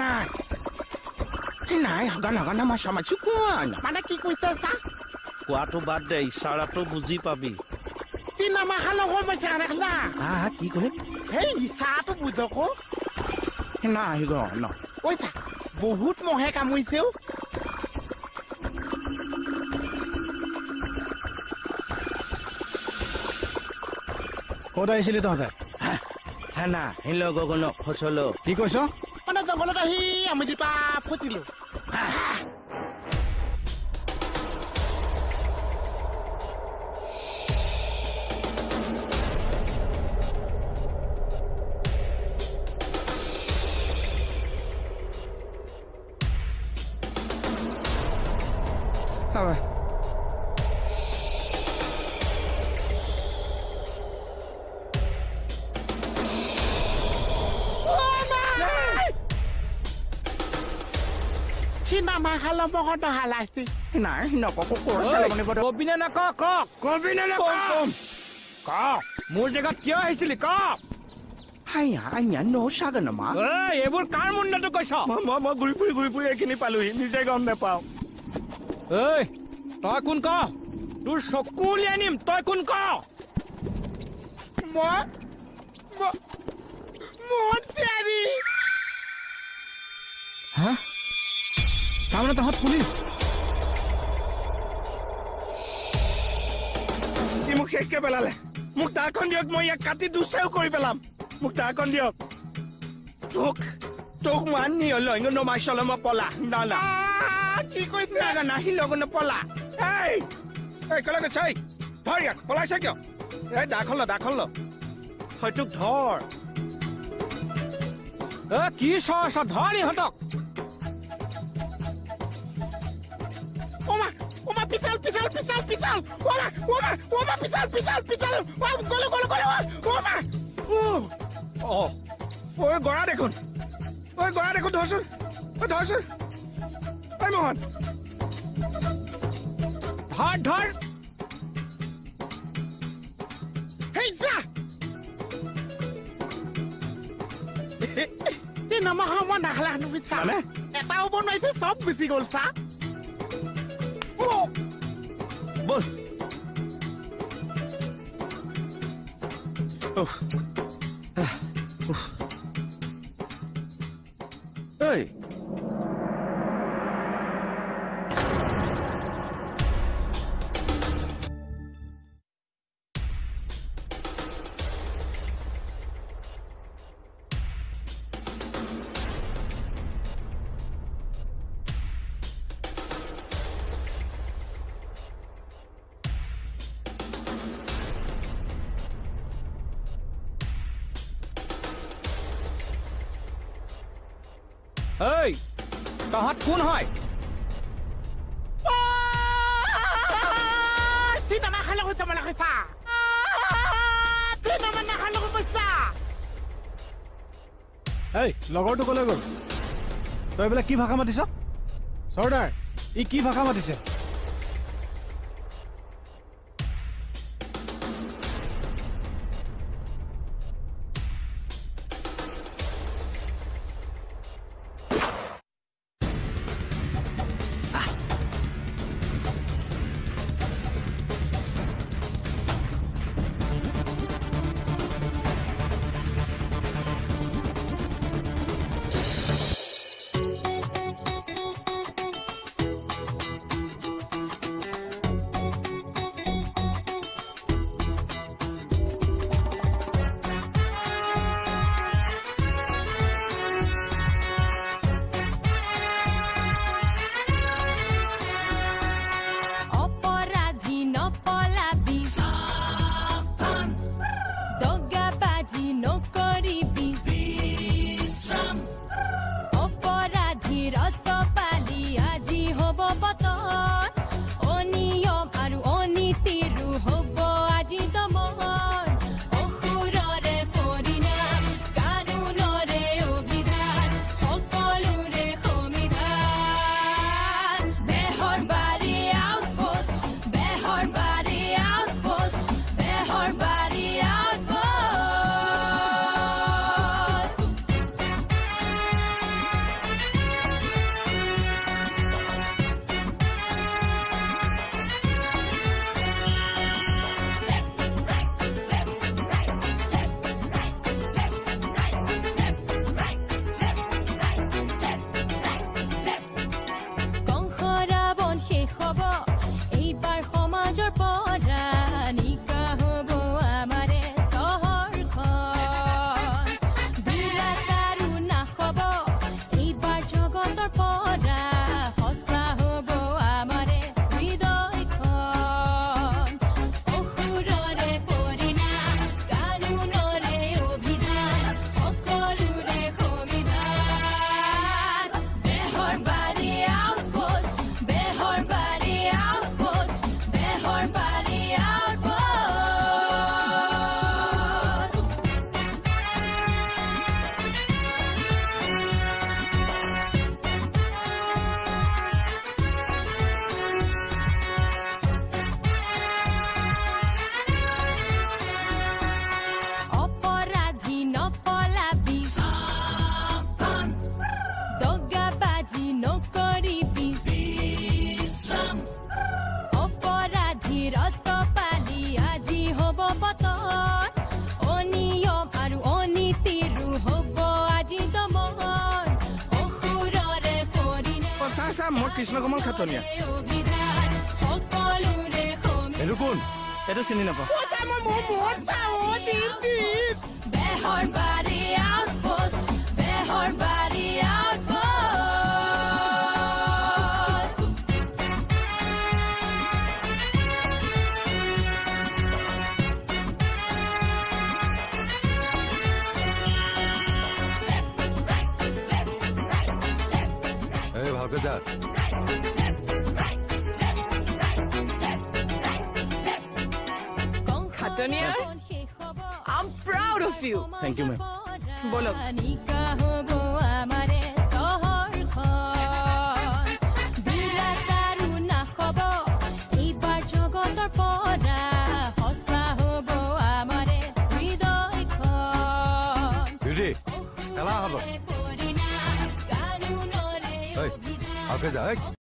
নাই নাই গানা গানা মাছা মাছি কোৱা মানে কি কৈছে চা কোৱাটো বাদ দে, ইচাৰাটো বুজি পাবি। কি ক'লে? সেই ইচাৰাটো বুজক নাই ন কৈছা বহুত মহে কামুৰিছেও। ক'ত আহিছিলি তহঁতে? কি কৈছ? মানে জংঘলত আহি আমি দুটা ফচিলো। মোৰ জেগাত কিয় আহিছিলি ক? এইবোৰ কাৰ মুণ্ডাটো কৈছ? মই ঘূৰি ফুৰি ঘূৰি ফুৰি এইখিনি পালোহি, নিজে গম নাপাওঁ। ঐ তই কোন ক? তোৰ চকু উলিয়াই নিম, তই কোন ক? হা, তাৰমানে তহঁত পুলিচ? ই মোক শেষকে পেলালে। মোক দাখন দিয়ক, মই ইয়াক কাটি দুচাও কৰি পেলাম। মোক দাখন দিয়ক। তোক তোক মানি নমাইচলে মই পলা না না কি কৈছে? নাহি লগ নপলা। এই এই কলে গৈছে? ধৰ ইয়াক, পলাইছে কিয়? এই দাখন ল, দাখন ল, হয়তোক ধৰ। কি চৰ ধৰ ইহঁতক। পিছাল পিছাল পিছাল পিছাল, ওমা ওমা ওমা, পিছাল পিছাল পিছাল, গলো গলো গলো, ওমা। অ ঐ গৰা দেখোন, ঐ গৰা দেখোন, ধৰচোন, ঐ ধৰচোন, ঐ মোহন ধৰ ধৰ। হেই যা, এই নমাহ মই নাখালা নুবুজিছা, এটাও বনাইছে চব গুচি গ'ল চা। বল এই এই তহঁত কোন হয়? এই লগৰটো কলৈ গ'ল? তই এইবিলাক কি ভাষা মাতিছ? চৰ্দাৰ, ই কি ভাষা মাতিছে? ছাৰ, মই কৃষ্ণকমল খাটনিয়া। এইটো কোন? এইটো চিনি নাপাওঁ। এই ভালকৈ যা। Khataniar, I'm proud of you. Thank you, ma'am. বলক। বিউটি, খেলা হ'ব। ভালকৈ যা।